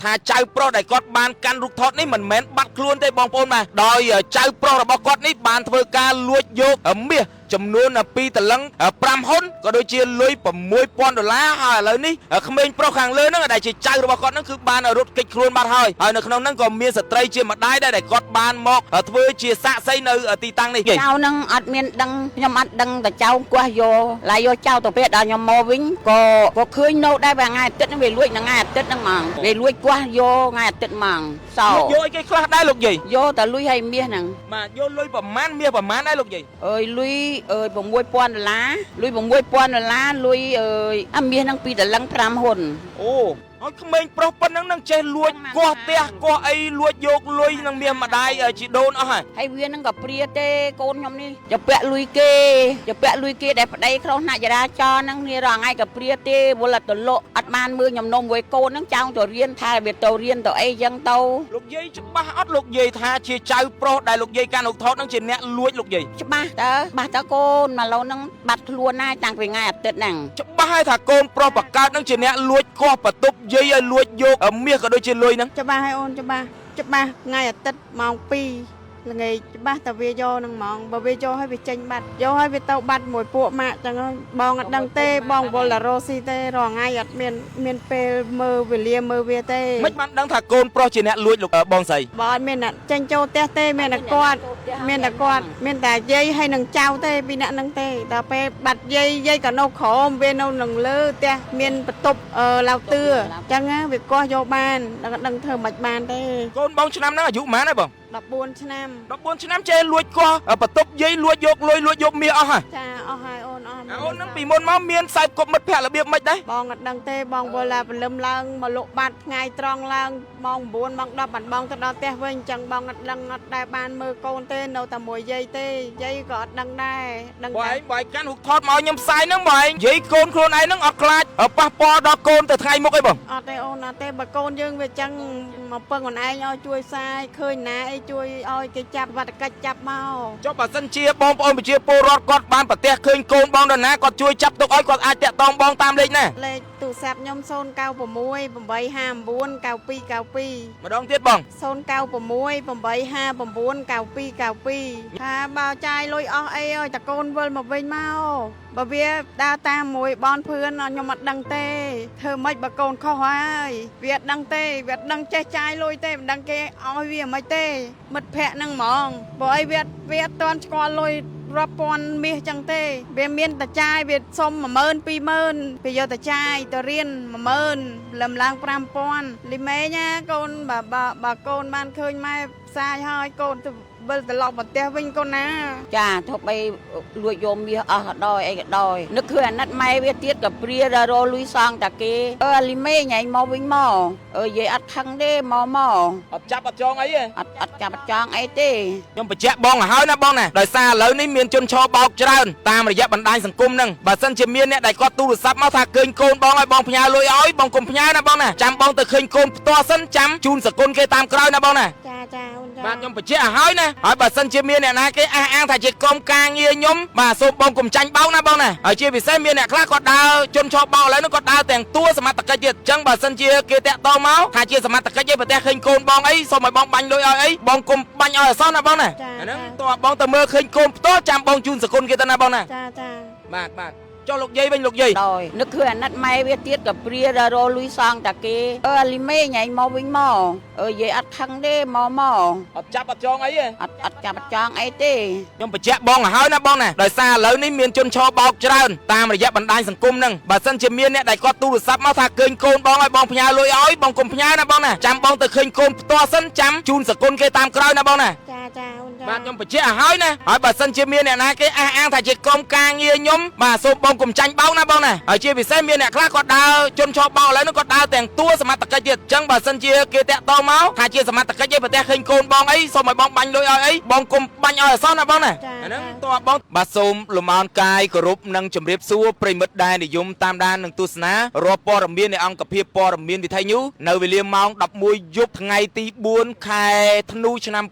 ថាចៅប្រុសដែលគាត់បានកាន់រូបថតនេះមិនមែនបាត់ខ្លួនទេបងប្អូនបាទដោយចៅប្រុសរបស់គាត់នេះបានធ្វើការលួចយកមាសចំនួន2តលឹង5ហ៊ុនក៏ដូចជាលុយ6000ដុល្លារហើយឥឡូវនេះក្មេងប្រុសខាងលើហ្នឹងដែលជាចៅរបស់គាត់ហ្នឹងគឺបានរត់គេចខ្លួនបាត់ហើយហើយនៅក្នុងហ្នឹងក៏មានស្ត្រីជាម្ដាយដែរដែលគាត់បានមកធ្វើជាសាក្សីនៅទីតាំងនេះ ចៅនឹងអត់មានដឹងខ្ញុំអត់ដឹងតែចៅគោះយកឡាយយកចៅទៅពេលដល់ខ្ញុំមកវិញក៏ក៏ឃើញនៅដែរវាថ្ងៃអាទិត្យហ្នឹងវាលួចថ្ងៃអាទិត្យហ្នឹងហ្មងវាលួចគោះយកថ្ងៃអាទិត្យហ្មងសោ យកអីគេខ្លះដែរលោកយាយ យកតែលុយឲ្យមាសហ្នឹង បាទយកលុយប្រមាណមាសប្រមាណដែរលោកយាយ អើយលុយអើយ6000ដុល្លារលុយ6000ដុល្លារលុយអើយអាមាសហ្នឹង2តលឹង5ហ៊ុន អូហើយក្មេងប្រុសប៉ុណ្ណឹងនឹងចេះលួចកោះផ្ទះកោះអីលួចយកលុយនឹងមាសម្ដាយជីដូនអស់ហើយ ហើយវានឹងក៏ព្រាទេកូនខ្ញុំនេះจะពាក់លុយគេจะពាក់លុយគេដែលប្តីក្នុងថ្នាក់ចរាចរណ៍ហ្នឹងនេះរងថ្ងៃក៏ព្រាទេវល់តែតលក់អត់បានមើលខ្ញុំនំមួយកូនហ្នឹងចង់ទៅរៀនថាវាទៅរៀនទៅអីចឹងទៅ លោកយាយច្បាស់អត់លោកយាយថាជាចៅប្រុសដែលលោកយាយកាន់រូបថតនឹងជាអ្នកលួចលោកយាយ ច្បាស់តើច្បាស់តើកូនមកឡូវហ្នឹងបាត់ខ្លួនណាស់តាំងពីថ្ងៃអាទិត្យហ្នឹង ច្បាស់ហើយថាកូនប្រុសបកើតនឹងជាអ្នកលួចកោះបន្ទប់យាយឲ្យលួចយកមាសក៏ដូចជាលុយហ្នឹង ច្បាស់ហើយអូនច្បាស់ច្បាស់ថ្ងៃអាទិត្យម៉ោង2ល្ងាចច្បាស់តែវាយកនឹងហ្មងបើវាយកឲ្យវាចេញបាត់យកឲ្យវាទៅបាត់មួយពួកម៉ាក់ចឹងហើយបងអត់ដឹងទេបងវល់តែរស់ស៊ីទេរាល់ថ្ងៃអត់មានមានពេលមើលវេលាមើលវាទេ មិនបានដឹងថាកូនប្រុសជាអ្នកលួចលោកបងស្រី បើអត់មានអ្នកចេញចូលផ្ទះទេមានតែគាត់មានតែគាត់មានតែយាយហើយនឹងចៅទេពីរអ្នកហ្នឹងទេដល់ពេលបាត់យាយយាយក៏នៅក្រោមវានៅនឹងលើផ្ទះមានបន្ទប់អឺឡៅទឿចឹងណាវាកោះយកបានដល់ដឹងធ្វើមិនបានទេ កូនបងឆ្នាំហ្នឹងអាយុប៉ុន្មានហើយបង 14ឆ្នាំ 14ឆ្នាំចេះលួចកោះបន្ទប់យាយលួចយកលុយលួចយកមាសអស់ហើយ ចាអស់ហើយអូនអស់ អាអូនហ្នឹងពីមុនមកមានខ្សែគប់មិត្តភក្តិរបៀបម៉េចដែរ បងអត់ដឹងទេបងវល់តែព្រលឹមឡើងមកលក់បាត់ថ្ងៃត្រង់ឡើងម៉ោង9ម៉ោង10បានបងទៅដល់ផ្ទះវិញអញ្ចឹងបងអត់ដឹងអត់ដែលបានមើលកូនទេនៅតែមួយយាយទេយាយក៏អត់ដឹងដែរដឹង បង តែ ឯងបងឯងកាន់រូបថតមកឲ្យខ្ញុំផ្សាយហ្នឹងបងឯងនិយាយកូនខ្លួនឯងហ្នឹងអត់ខ្លាចប៉ះពាល់ដល់កូនទៅថ្ងៃមុខអីបង អត់ទេអូនអត់ទេបើកូនយើងវាចឹងមកពឹងខ្លួនឯងឲ្យជួយផ្សាយឃើញណាអីជួយឲ្យគេចាប់វត្តកិច្ចចាប់មក ចុះបើសិនជាបងប្អូនប្រជាពលរដ្ឋគាត់បានប្រទះឃើញកូនបងដល់ណាគាត់ជួយចាប់ទុកឲ្យគាត់អាចតាក់ទងបងតាមលេខណា លេខទូរស័ព្ទខ្ញុំ096 859 9292 ម្ដងទៀតបង 096 859 9292ថាបើចាយលុយអស់អីឲ្យតកូនវិលមកវិញមកបើវាដើរតាមមួយបនភឿនខ្ញុំអត់ដឹងទេធ្វើម៉េចបើកូនខុសហើយវាអត់ដឹងទេវាអត់ដឹងចេះចាយលុយទេមិនដឹងគេឲ្យវាមិនទេមិត្តភ័ក្ដិហ្នឹងហ្មងព្រោះអីវាវាអត់ទាន់ស្គាល់លុយរាប់ពាន់មាសចឹងទេវាមានតែចាយវាសុំ10000 20000វាយកតែចាយទៅរៀន10000លំឡើង5000លីមេណាកូនបើបើបើកូនបានឃើញម៉ែផ្សាយហើយកូនទៅវិលត្រឡប់មកផ្ទះវិញកូនណា ចាទោះបីលួចយកមាសអស់ក៏ដោយអីក៏ដោយនឹកឃើញអាណិតម៉ែវាទៀតក៏ព្រាដល់រលុយសងតាគេអើលីមេញ៉ៃមកវិញមកអើយាយអត់ខឹងទេមកមក អត់ចាប់អត់ចងអីទេ អត់អត់ចាប់អត់ចងអីទេ ខ្ញុំបញ្ជាក់បងឲ្យហើយណាបងណាដោយសារឥឡូវនេះមានជនឆបោកច្រើនតាមរយៈបណ្ដាញសង្គមហ្នឹងបើសិនជាមានអ្នកដែលគាត់ទូរស័ព្ទមកថាឃើញកូនបងឲ្យបងផ្ញើលុយឲ្យបងកុំផ្ញើណាបងណាចាំបងទៅឃើញកូនផ្ទាល់សិនចាំជូនសគុណគេតាមក្រោយណាបងណា ចាចាអូនចា បាទខ្ញុំបញ្ជាក់ឲ្យហើយណាហើយបើសិនជាមានអ្នកណាគេអះអាងថាជាក្រុមការងារខ្ញុំបាទសូមបងកុំចាញ់បោកណាបងណាហើយជាពិសេសមានអ្នកខ្លះគាត់ដើរជនឆបោកឥឡូវហ្នឹងគាត់ដើរទាំងតួសមត្ថកិច្ចទៀតអញ្ចឹងបើសិនជាគេតាក់ទងមកថាជាសមត្ថកិច្ចឯងប្រទះឃើញកូនបងអីសូមឲ្យបងបាញ់លុយឲ្យអីបងកុំបាញ់ឲ្យអសោះណាបងណាអាហ្នឹងតើបងទៅមើលឃើញកូនផ្ទាល់ចាំបងជូនសគុណគេទៅណាបងណា ចាចា បាទបាទចុះលោកយាយវិញលោកយាយ ដោយនឹកឃើញអាណិតម៉ែវាទៀតក៏ព្រាដល់រលុយសងតាគេអើលីមេញ៉ៃមកវិញមកអើយាយអត់ខឹងទេមកមក អត់ចាប់អត់ចងអីទេ អត់អត់ចាប់អត់ចងអីទេ ខ្ញុំបញ្ជាក់បងឲ្យហើយណាបងណាដោយសារឥឡូវនេះមានជនឆបោកច្រើនតាមរយៈបណ្ដាញសង្គមហ្នឹងបើសិនជាមានអ្នកដែលគាត់ទូរស័ព្ទមកថាឃើញកូនបងឲ្យបងផ្ញើលុយឲ្យបងកុំផ្ញើណាបងណាចាំបងទៅឃើញកូនផ្ទាល់សិនចាំជូនសគុណគេតាមក្រោយណាបងណា ចាចាអូនចា បាទខ្ញុំបញ្ជាក់ឲ្យហើយណាហើយបើសិនជាមានអ្នកណាគេអះអាងថាជាក្រុមការងារខ្ញុំបាទសូមបងកុំចាញ់បោកណាបងណាហើយជាពិសេសមានអ្នកខ្លះគាត់ដើរជនឆបោកឥឡូវហ្នឹងគាត់ដើរទាំងតួសមត្ថកិច្ចទៀតអញ្ចឹងបើសិនជាគេតាក់ទងមកថាជាសមត្ថកិច្ចឯងប្រទះឃើញកូនបងអីសូមឲ្យបងបាញ់លុយឲ្យអីបងកុំបាញ់ឲ្យអសោះណាបងណាអាហ្នឹងតើបងបាទសូមលំអរកាយគោរពនិងជម្រាបសួរប្រិមិត្តដែលនិយមតាមដាននិងទស្សនារាល់ព័ត៌មាននៃអង្គភាពព័ត៌មានវិថីញូនៅវេលាម៉ោង11យប់ថ្ងៃទី4ខែធ្នូឆ្នាំ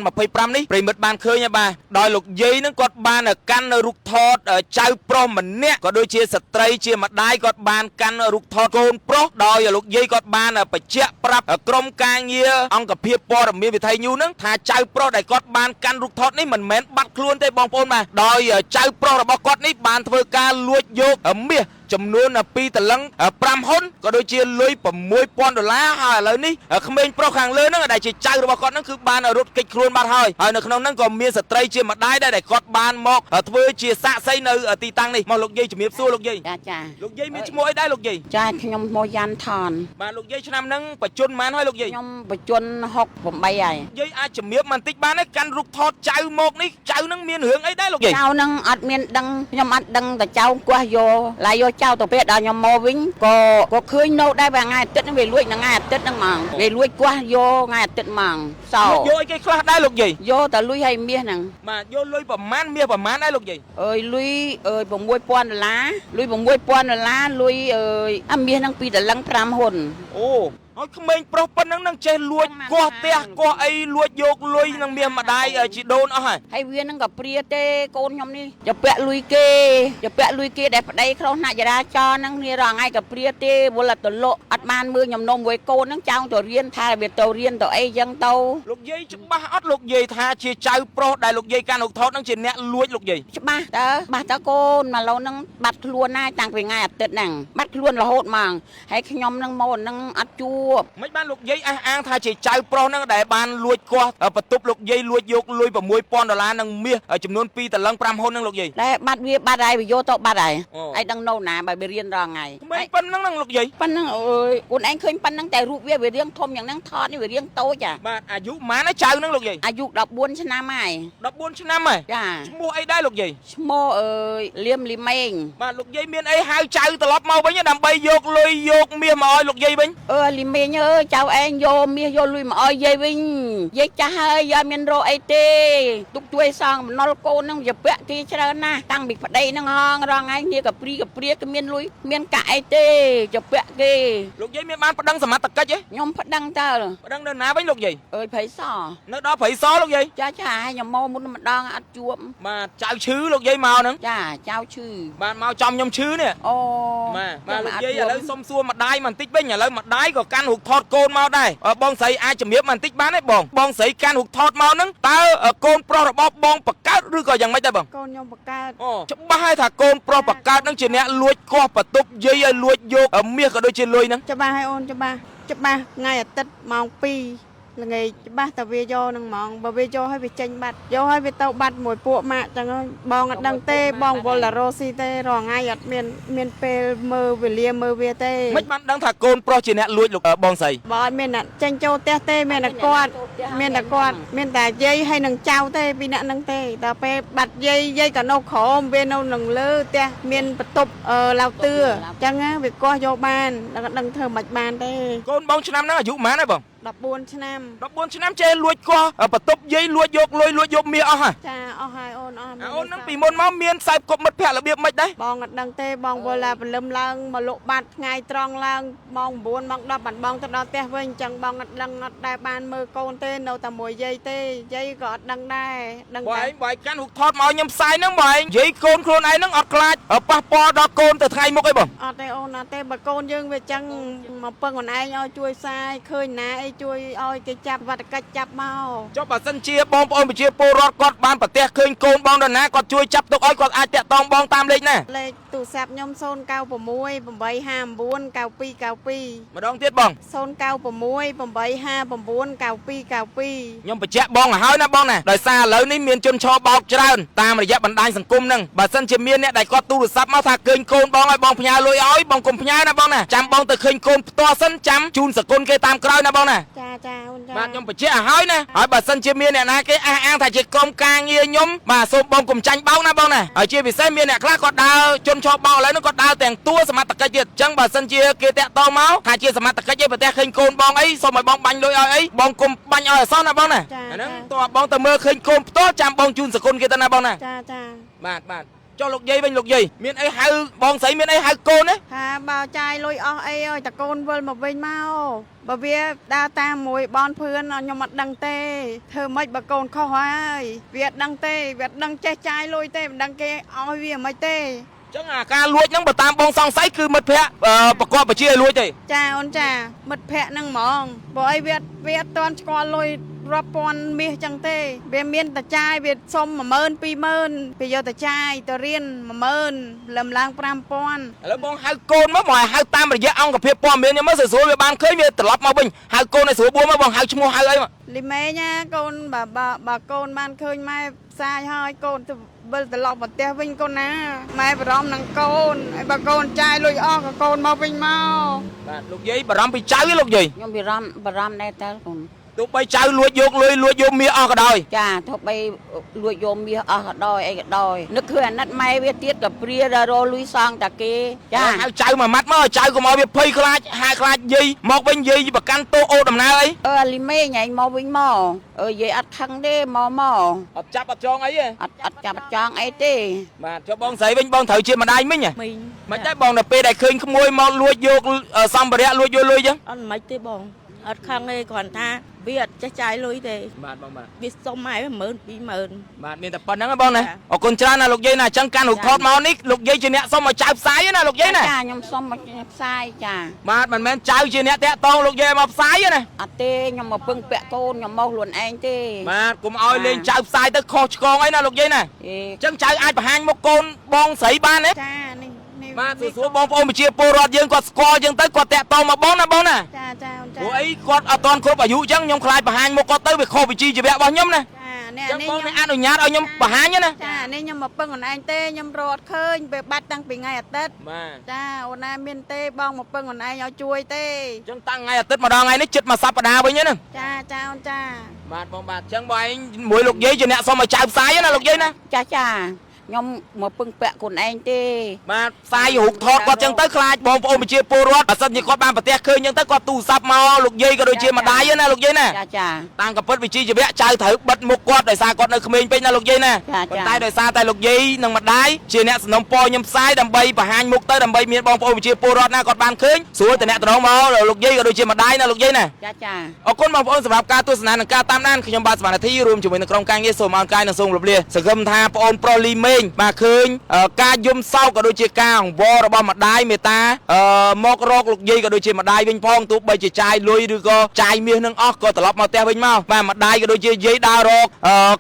2025នេះ ប្រិមិត្តបានឃើញហើយបាទដោយលោកយាយហ្នឹងគាត់បានកាន់នៅរូបថតចៅប្រុសម្នាក់ក៏ដូចជាស្ត្រីជាម្ដាយគាត់បានកាន់រូបថតកូនប្រុសដោយលោកយាយគាត់បានបញ្ជាក់ប្រាប់ក្រុមការងារអង្គភាពព័ត៌មានវិថីញូហ្នឹងថាចៅប្រុសដែលគាត់បានកាន់រូបថតនេះមិនមែនបាត់ខ្លួនទេបងប្អូនបាទដោយចៅប្រុសរបស់គាត់នេះបានធ្វើការលួចយកមាសចំនួន2តលឹង5ហ៊ុនក៏ដូចជាលុយ6000ដុល្លារហើយឥឡូវនេះក្មេងប្រុសខាងលើហ្នឹងដែលជាចៅរបស់គាត់ហ្នឹងគឺបានរត់គេចខ្លួនបាត់ហើយហើយនៅក្នុងហ្នឹងក៏មានស្ត្រីជាម្ដាយដែរដែលគាត់បានមកធ្វើជាសាក្សីនៅទីតាំងនេះមកលោកយាយជំរាបសួរលោកយាយ ចាចា លោកយាយមានឈ្មោះអីដែរលោកយាយ ចាខ្ញុំឈ្មោះយ៉ាន់ថន បាទលោកយាយឆ្នាំហ្នឹងបច្ចុប្បន្នប៉ុន្មានហើយលោកយាយ ខ្ញុំបច្ចុប្បន្ន68ហើយ យាយអាចជំរាបបន្តិចបានទេកាន់រូបថតចៅមកនេះចៅហ្នឹងមានរឿងអីដែរលោកយាយ ចៅហ្នឹងអត់មានដឹងខ្ញុំអត់ដឹងតែចៅគោះយកឡាយយកចៅទៅពេលដល់ខ្ញុំមកវិញក៏ក៏ឃើញនៅដែរថ្ងៃអាទិត្យហ្នឹងវាលួចថ្ងៃអាទិត្យហ្នឹងហ្មងវាលួចគោះយកថ្ងៃអាទិត្យហ្មងសោ យកអីគេខ្លះដែរលោកយាយ យកតែលុយឲ្យមាសហ្នឹង បាទយកលុយប្រមាណមាសប្រមាណដែរលោកយាយ អើយលុយអើយ6000ដុល្លារលុយ6000ដុល្លារលុយអើយអាមាសហ្នឹង2តលឹង5ហ៊ុន អូហើយក្មេងប្រុសប៉ុណ្ណឹងនឹងចេះលួចកោះផ្ទះកោះអីលួចយកលុយនឹងមាសម្ដាយជីដូនអស់ហើយ ហើយវានឹងក៏ព្រាទេកូនខ្ញុំនេះจะពាក់លុយគេจะពាក់លុយគេដែលប្តីក្នុងថ្នាក់ចរាចរណ៍ហ្នឹងនេះរងថ្ងៃក៏ព្រាទេវល់តែតលក់អត់បានមើលខ្ញុំនំមួយកូនហ្នឹងចោងទៅរៀនថាវាទៅរៀនទៅអីចឹងទៅ លោកយាយច្បាស់អត់លោកយាយថាជាចៅប្រុសដែលលោកយាយកាន់រូបថតហ្នឹងជាអ្នកលួចលោកយាយ ច្បាស់តើច្បាស់តើកូនមកឡូវហ្នឹងបាត់ខ្លួនណាតាំងពីថ្ងៃអាទិត្យហ្នឹងបាត់ខ្លួនរហូតហ្មងហើយខ្ញុំហ្នឹងមកហ្នឹងអត់ជួប មិនបានលោកយាយអះអាងថាជាចៅប្រុសហ្នឹងដែលបានលួចកោះបន្ទប់លោកយាយលួចយកលុយ6000ដុល្លារនិងមាសចំនួន2តលឹង5ហ៊ុនហ្នឹងលោកយាយ តែបាត់វាបាត់ហើយវាយកទៅបាត់ហើយ អូ ឯងដឹងនៅណាបើវារៀនរាល់ថ្ងៃ ក្មេងប៉ុណ្ណឹងហ្នឹងលោកយាយ ប៉ុណ្ណឹងអើយខ្លួនឯងឃើញប៉ុណ្ណឹងតែរូបវាវារាងធំយ៉ាងហ្នឹងថតនេះវារាងតូចអា បាទអាយុប៉ុន្មានហើយចៅហ្នឹងលោកយាយ អាយុ14ឆ្នាំហើយ 14ឆ្នាំហើយ ចា ឈ្មោះអីដែរលោកយាយ ឈ្មោះអើយលៀមលីម៉េង បាទលោកយាយមានអីហៅចៅត្រឡប់មកវិញទេដើម្បីយកលុយយកមាសមកឲ្យលោកយាយវិញ អើលីម៉េងអើយចៅឯងយកមាសយកលុយមកឲ្យយាយវិញយាយចាស់ហើយយាយមានរកអីទេទុកជួយសងបំណុលកូនហ្នឹងវាពាក់គេច្រើនណាស់តាំងពីប្តីហ្នឹងហងរងថ្ងៃនេះក៏ព្រីក៏ព្រាគ្មានលុយមានកាក់អីទេจะពាក់គេ លោកយាយមានបានប្តឹងសមត្ថកិច្ចទេ ខ្ញុំប្តឹងតើ ប្តឹងនៅណាវិញលោកយាយ អើយភ័យស នៅដល់ព្រៃសលោកយាយ ចាចាហើយខ្ញុំមកមុនម្ដងអត់ជួប បាទចៅឈឺលោកយាយមកហ្នឹង ចាចៅឈឺ បាទមកចំខ្ញុំឈឺនេះ អូ បាទបាទលោកយាយឥឡូវសុំសួរម្ដាយបន្តិចវិញឥឡូវម្ដាយក៏កាន់រូបថតកូនមកដែរបងស្រីអាចជំរាបបន្តិចបានទេបងបងស្រីកាន់រូបថតមកហ្នឹងតើកូនប្រុសរបស់បងបង្កើតឬក៏យ៉ាងម៉េចដែរបង កូនខ្ញុំបង្កើត អូច្បាស់ហើយថាកូនប្រុសបង្កើតហ្នឹងជាអ្នកលួចកោះបន្ទប់យាយឲ្យលួចយកមាសក៏ដូចជាលុយហ្នឹង ច្បាស់ហើយអូនច្បាស់ច្បាស់ថ្ងៃអាទិត្យម៉ោង2ល្ងាចច្បាស់តែវាយកហ្នឹងហ្មងបើវាយកឲ្យវាចេញបាត់យកឲ្យវាទៅបាត់មួយពួកម៉ាក់ចឹងហើយបងអត់ដឹងទេបងវល់តែរកស៊ីទេរាល់ថ្ងៃអត់មានមានពេលមើលវេលាមើលវាទេ មិនបានដឹងថាកូនប្រុសជាអ្នកលួចលោកបងស្រី បើអត់មានអ្នកចេញចូលផ្ទះទេមានតែគាត់មានតែគាត់មានតែយាយហើយនឹងចៅទេពីរអ្នកហ្នឹងទេដល់ពេលបាត់យាយយាយក៏នៅក្រោមវានៅនឹងលើផ្ទះមានបន្ទប់ឡៅទឿអញ្ចឹងណាវាកោះយកបានដល់ដឹងធ្វើមិនបានទេ កូនបងឆ្នាំហ្នឹងអាយុប៉ុន្មានហើយបង 14ឆ្នាំ 14ឆ្នាំចេះលួចកោះបន្ទប់យាយលួចយកលុយលួចយកមាសអស់ហើយ ចាអស់ហើយអូនអស់ អាអូនហ្នឹងពីមុនមកមានខ្សែគប់មិត្តភក្តិរបៀបម៉េចដែរ បងអត់ដឹងទេបងវល់ឡាព្រលឹមឡើងមកលក់បាត់ថ្ងៃត្រង់ឡើងម៉ោង9ម៉ោង10បានបងទៅដល់ផ្ទះវិញអញ្ចឹងបងអត់ដឹងអត់ដែលបានមើលកូនទេនៅតែមួយយាយទេយាយក៏អត់ដឹងដែរដឹង បើ តែ ឯងបើឯងកាន់រូបថតមកឲ្យខ្ញុំផ្សាយហ្នឹងបើឯងនិយាយកូនខ្លួនឯងហ្នឹងអត់ខ្លាចប៉ះពាល់ដល់កូនទៅថ្ងៃមុខអីបង អត់ទេអូនអត់ទេបើកូនយើងវាចឹងមកពឹងខ្លួនឯងឲ្យជួយផ្សាយឃើញណាអីជួយឲ្យគេចាប់វត្តកិច្ចចាប់មក ចុះបើសិនជាបងប្អូនប្រជាពលរដ្ឋគាត់បានប្រទះឃើញកូនបងដល់ណាគាត់ជួយចាប់ទុកឲ្យគាត់អាចតាក់ទងបងតាមលេខណា លេខទូរស័ព្ទខ្ញុំ096 859 9292 ម្ដងទៀតបង 096 859 9292 ខ្ញុំបញ្ជាក់បងឲ្យហើយណាបងណាដោយសារឥឡូវនេះមានជនឆបោកច្រើនតាមរយៈបណ្ដាញសង្គមហ្នឹងបើសិនជាមានអ្នកដែលគាត់ទូរស័ព្ទមកថាឃើញកូនបងឲ្យបងផ្ញើលុយឲ្យបងកុំផ្ញើណាបងណាចាំបងទៅឃើញកូនផ្ទាល់សិនចាំជូនសគុណគេតាមក្រោយណាបងណា ចាចាអូនចា បាទខ្ញុំបញ្ជាក់ឲ្យហើយណាហើយបើសិនជាមានអ្នកណាគេអះអាងថាជាក្រុមការងារខ្ញុំបាទសូមបងកុំចាញ់បោកណាបងណាហើយជាពិសេសមានអ្នកខ្លះគាត់ដើរជនឆបោកឥឡូវហ្នឹងគាត់ដើរទាំងតួសមត្ថកិច្ចទៀតអញ្ចឹងបើសិនជាគេតាក់ទងមកថាជាសមត្ថកិច្ចឯងប្រទះឃើញកូនបងអីសូមឲ្យបងបាញ់លុយឲ្យអីបងកុំបាញ់ឲ្យអសោះណាបងណា ចា អាហ្នឹង ចា តើបងទៅមើលឃើញកូនផ្ទាល់ចាំបងជូនសគុណគេទៅណាបងណា ចាចា បាទបាទ ចុះលោកយាយវិញលោកយាយមានអីហៅបងស្រីមានអីហៅកូនណា ថាបើចាយលុយអស់អីឲ្យតកូនវិលមកវិញមកបើវាដើរតាមមួយបនភឿនខ្ញុំអត់ដឹងទេធ្វើម៉េចបើកូនខុសហើយវាអត់ដឹងទេវាអត់ដឹងចេះចាយលុយទេមិនដឹងគេឲ្យវាមិនទេ ចឹងអាការលួចហ្នឹងបើតាមបងសង្ស័យគឺមិត្តភ័ក្តិប្រកបវិជាឲ្យលួចទេ ចាអូនចាមិត្តភ័ក្ដិហ្នឹងហ្មងព្រោះអីវាវាអត់ទាន់ស្គាល់លុយរាប់ពាន់មាសចឹងទេវាមានតែចាយវាសុំ10000 20000វាយកទៅចាយទៅរៀន10000លំឡើង5000 ឥឡូវបងហៅកូនមកមកឲ្យហៅតាមរយៈអង្គភាពព័ត៌មានខ្ញុំមកស្រួលវាបានឃើញវាត្រឡប់មកវិញហៅកូនឲ្យស្រួលបួនមកបងហៅឈ្មោះហៅអីមក លីមេណាកូនបើបើបើកូនបានឃើញម៉ែផ្សាយហើយកូនទៅវិលត្រឡប់មកផ្ទះវិញកូនណាម៉ែបារម្ភនឹងកូនហើយបើកូនចាយលុយអស់ក៏កូនមកវិញមក បាទលោកយាយបារម្ភពីចៅទេលោកយាយ ខ្ញុំបារម្ភបារម្ភដែរតើកូន ទោះបីចៅលួចយកលុយលួចយកមាសអស់ក៏ដោយ ចាទោះបីលួចយកមាសអស់ក៏ដោយអីក៏ដោយនឹកឃើញអាណិតម៉ែវាទៀតក៏ព្រាដល់រលុយសងតាគេចា ហៅចៅមួយម៉ាត់មកឲ្យចៅកុំឲ្យវាភ័យខ្លាចហាខ្លាចយាយមកវិញយាយប្រកាន់ទោសអូដំណើរអី អឺលីមេញឯងមកវិញមកអើយាយអត់ខឹងទេមកមក អត់ចាប់អត់ចងអីទេ អត់អត់ចាប់អត់ចង់អីទេ បាទចុះបងស្រីវិញបងត្រូវជាម្ដាយមិញហ៎ មីង មិនដែរបងដល់ពេលដែលឃើញក្មួយមកលួចយកសម្ភារៈលួចយកលុយចឹង អត់មិនទេបងអត់ខឹងទេគ្រាន់ថាវាអត់ចេះចាយលុយទេ បាទបងបាទ វាសុំម៉ែ10000 20000 បាទមានតែប៉ុណ្្នឹងហ៎បងណា ចា អរគុណច្រើនណាលោកយាយណាអញ្ចឹងកាន់រូបថតមកនេះលោកយាយជាអ្នកសុំឲ្យចៅផ្សាយណាលោកយាយណា ចាខ្ញុំសុំមកផ្សាយចា បាទមិនមែនចៅជាអ្នកតាក់តងលោកយាយឲ្យមកផ្សាយទេណា អត់ទេខ្ញុំមកពឹងពាក់កូនខ្ញុំមកខ្លួនឯងទេ បាទកុំឲ្យលេងចៅផ្សាយទៅខុសឆ្គងអីណាលោកយាយណា អេ អញ្ចឹងចៅអាចបង្ហាញមុខកូនបងស្រីបានទេ ចានេះនេះ បាទសួរសួរបងប្អូនប្រជាពលរដ្ឋយើងគាត់ស្គាល់យើងទៅគាត់តាក់តងមកបងណាបងណា ចាចាអូនចា ព្រោះអីគាត់អត់ទាន់គ្រប់អាយុអញ្ចឹងខ្ញុំខ្លាចបង្ហាញមុខគាត់ទៅវាខុសវិជ្ជាជីវៈរបស់ខ្ញុំណា ចានេះ អញ្ចឹង នេះ បងនេះអនុញ្ញាតឲ្យខ្ញុំបង្ហាញទេណា ចានេះខ្ញុំមកពឹងខ្លួនឯងទេខ្ញុំរត់ឃើញពេលបាត់តាំងពីថ្ងៃអាទិត្យ បាទ ចាអូនណាមានទេបងមកពឹងខ្លួនឯងឲ្យជួយទេ អញ្ចឹងតាំងថ្ងៃអាទិត្យមកដល់ថ្ងៃនេះជិតមួយសប្តាហ៍វិញហើយណា ចាចាអូនចា បាទបងបាទអញ្ចឹងបងឯងមួយលោកយាយជាអ្នកសុំឲ្យចៅផ្សាយណាលោកយាយណា ចាចាខ្ញុំមកពឹងពាក់ខ្លួនឯងទេ បាទផ្សាយរូបថតគាត់អញ្ចឹងទៅខ្លាចបងប្អូនប្រជាពលរដ្ឋបើសិនជាគាត់បានប្រទះឃើញអញ្ចឹងទៅគាត់ទូរស័ព្ទមកលោកយាយក៏ដូចជាម្ដាយណាលោកយាយណា ចាចា តាំងកពិតវិជ្ជាជីវៈចៅត្រូវបិទមុខគាត់ដោយសារគាត់នៅក្មេងពេកណាលោកយាយណា ចាចា ប៉ុន្តែដោយសារតែលោកយាយនិងម្ដាយជាអ្នកសំណុំពរខ្ញុំផ្សាយដើម្បីបង្ហាញមុខទៅដើម្បីមានបងប្អូនប្រជាពលរដ្ឋណាគាត់បានឃើញស្រួលតំណតំណងមកលោកយាយក៏ដូចជាម្ដាយណាលោកយាយណា ចាចា អរគុណបងប្អូនសម្រាប់ការទស្សនានិងការតាមដានខ្ញុំបាទសវណ្ណធីរួមជាមួយនឹងក្រុមការងារសូមអរកាយនិងសូមជម្រាបលាសង្ឃឹមថាបងអូនប្រុសលីមេងបាទឃើញការយំសោកក៏ដូចជាការអង្វររបស់ម្ដាយមេតាមករកលោកយាយក៏ដូចជាម្ដាយវិញផងទោះបីជាចាយលុយឬក៏ចាយមាសនឹងអស់ក៏ត្រឡប់មកផ្ទះវិញមកបាទម្ដាយក៏ដូចជាយាយដើររក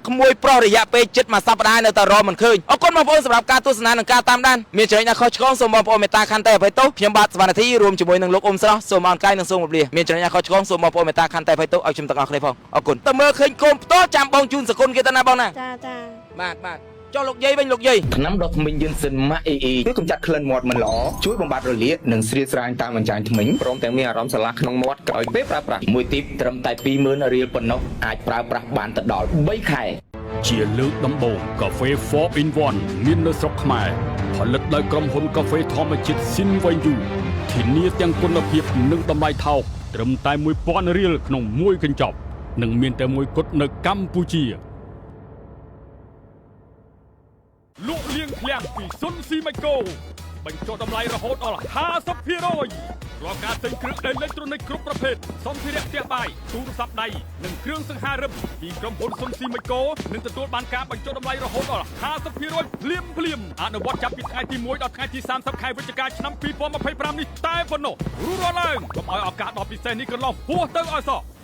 ក្មួយប្រុសរយៈពេលជិតមួយសប្តាហ៍នៅតែរកមិនឃើញអរគុណបងប្អូនសម្រាប់ការទស្សនានិងការតាមដានមានចំណុចណាខុសឆ្គងសូមបងប្អូនមេត្តាខន្តីអភ័យទោសខ្ញុំបាទសវណ្ណធីរួមជាមួយនឹងលោកអ៊ុំស្រស់សូមអរកាយនិងសូមជម្រាបលាមានចំណុចណាខុសឆ្គងសូមបងប្អូនមេត្តាខន្តីអភ័យទោសឲ្យខ្ញុំទាំងអស់គ្នាផងអរគុណទៅមើលឃើញកូនផ្ទាល់ចាំបងជូនសគុណគេទៅណាបងណា ចាចា បាទបាទចុះលោកយាយវិញលោកយាយ ថ្នាំដុសធ្មេញយន្តសិនម៉ាក់អេអេ ជួយកម្ចាត់ក្លិនមាត់មិនល្អជួយបំបត្តិរលាកនិងស្រៀតស្រាញតាមអញ្ចាញធ្មេញព្រមទាំងមានអារម្មណ៍ស្រឡះក្នុងមាត់ក្រោយពេលប្រើប្រាស់ មួយទីបត្រឹមតែ20000រៀលប៉ុណ្ណោះអាចប្រើប្រាស់បានទៅដល់3ខែ ជាលើកដំបូងកាហ្វេ4 in 1មាននៅស្រុកខ្មែរផលិតដោយក្រុមហ៊ុនកាហ្វេធម្មជាតិស៊ីនវៃយូធានាទាំងគុណភាពនិងតម្លៃថោកត្រឹមតែ1000រៀលក្នុងមួយកញ្ចប់និងមានតែមួយគត់នៅកម្ពុជាលក់លៀងឃ្លាំងពីសុនស៊ីម៉ាច់កូបញ្ចុះតម្លៃរហូតដល់50%រាល់ការទិញគ្រឿងអេឡិចត្រូនិកគ្រប់ប្រភេទសម្ភារៈផ្ទះបាយទូរស័ព្ទដៃនិងគ្រឿងសង្ហារឹមពីក្រុមហ៊ុនសុនស៊ីម៉ាច់កូនឹងទទួលបានការបញ្ចុះតម្លៃរហូតដល់50%ភ្លាមភ្លាមអនុវត្តចាប់ពីថ្ងៃទី1ដល់ថ្ងៃទី30ខែវិច្ឆិកាឆ្នាំ2025នេះតែប៉ុណ្ណោះរួចរាល់ឡើងកុំឲ្យឱកាសដ៏ពិសេសនេះកន្លងហួសទៅឲ្យសោះ។